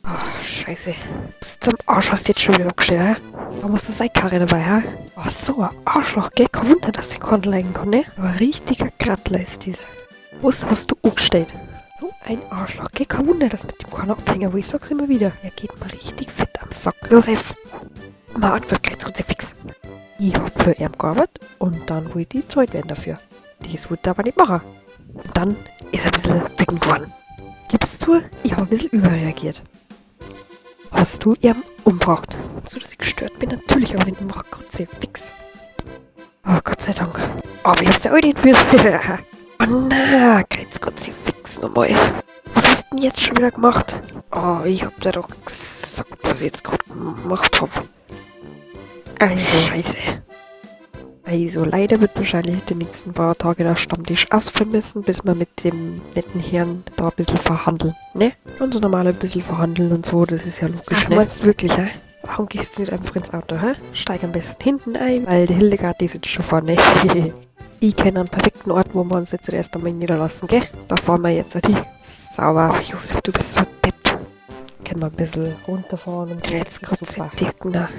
Oh, Scheiße. Was zum Arsch hast du jetzt schon wieder abgestellt, hä? Warum hast du seine Karre dabei, hä? Oh, so ein Arschloch, gell? Kein Wunder, dass ich keinen leiden kann, ne? Aber richtiger Grattler ist dieser. Was hast du angestellt? So ein Arschloch, gell? Kein Wunder, dass mit dem keiner abhängen will. Ich sag's immer wieder. Er geht mir richtig fett am Sack. Josef! Mal Antwort, Kruzifix. Ich hab für ihn gearbeitet und dann wollte ich gezahlt werden dafür. Das wollte er aber nicht machen. Und dann ist er ein bisschen wütend geworden. Gib's zu, ich habe ein bisschen überreagiert. Hast du ihn umgebracht? So, dass ich gestört bin, natürlich habe ich ihn umgebracht. Kruzifix. Oh, Gott sei Dank. Aber ich hab's ja alle entführt. Oh na, Kreuz, Kruzifix nochmal. Was hast du denn jetzt schon wieder gemacht? Oh, ich hab dir doch gesagt, was ich jetzt gerade gemacht hab. Also, Scheiße. Also, leider wird wahrscheinlich die nächsten paar Tage der Stammtisch ausfallen müssen, bis wir mit dem netten Herrn da ein bisschen verhandeln, ne? Ganz normal ein bisschen verhandeln und so, das ist ja logisch, Ach, ne? meinst du wirklich, hä? Warum gehst du nicht einfach ins Auto, hä? Steig am besten hinten ein, weil die Hildegard, die sitzt schon vorne. Ich kenne einen perfekten Ort, wo wir uns jetzt erst einmal niederlassen, gell? Da fahren wir jetzt hin. Sauber. Oh, Josef, du bist so ein Depp. Können wir ein bisschen runterfahren und so. Jetzt Das ist super.